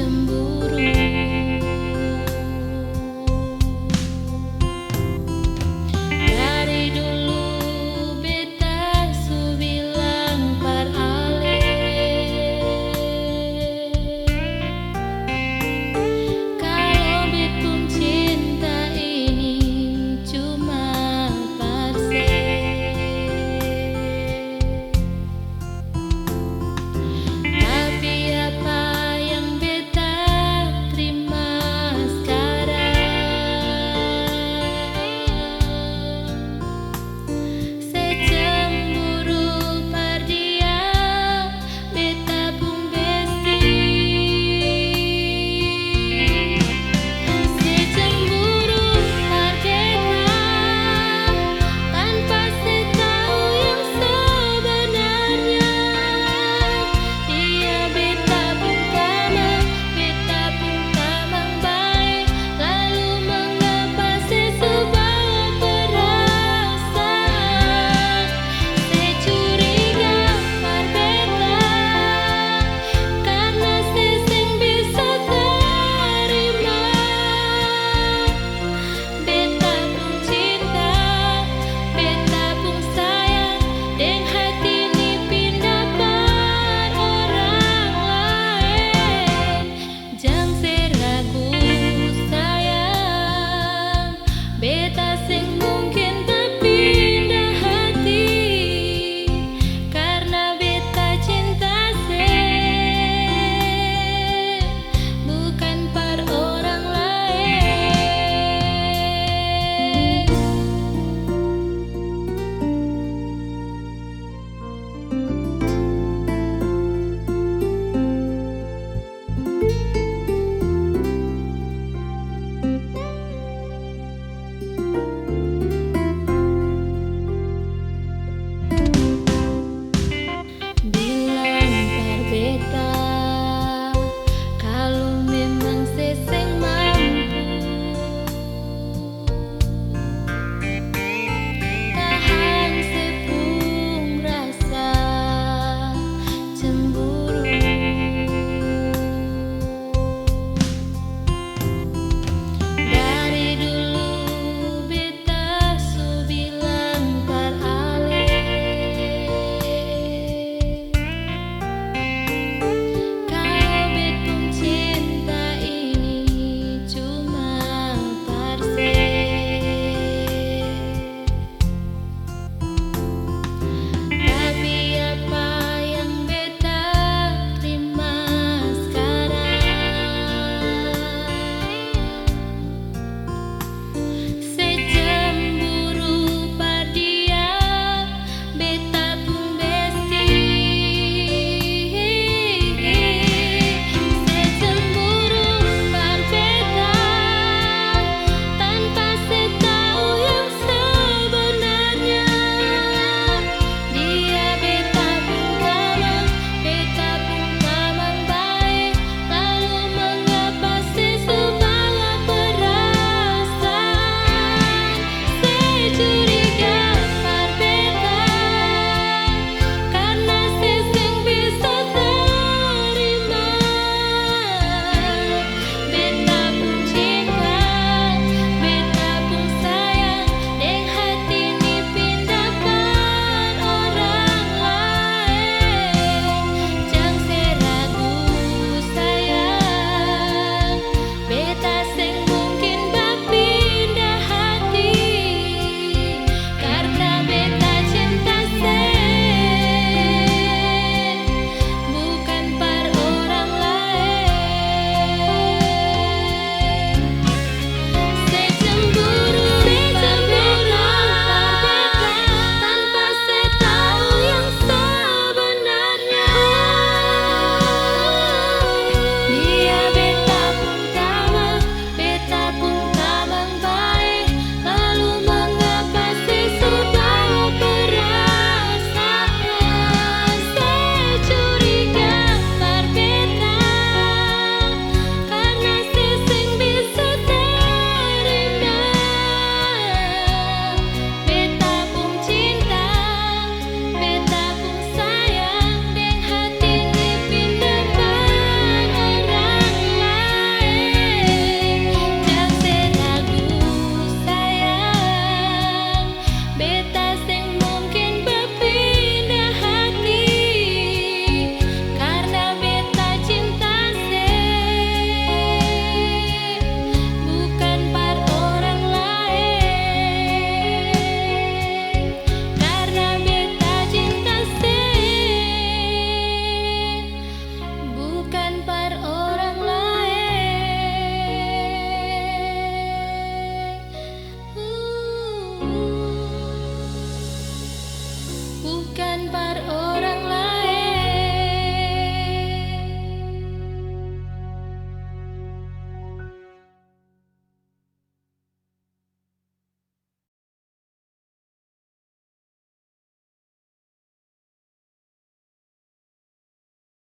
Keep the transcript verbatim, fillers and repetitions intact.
cemburu. Dari dulu beta su bilang par ale, kalo beta pung cinta ini cuma par se. Tapi apa yang beta terima skarang? Se cemburu par dia, beta pung besti. Se cemburu par beta, tanpa se tau yang sebenarnya. Dia beta pung tamang, beta pung tamang bae, lalu mangapa se su bawa perasaan? Se curiga par beta, karna se seng bisa tarima. Beta pung cinta, beta pung sayang, deng hati ni pinda par orang laeng. Jang se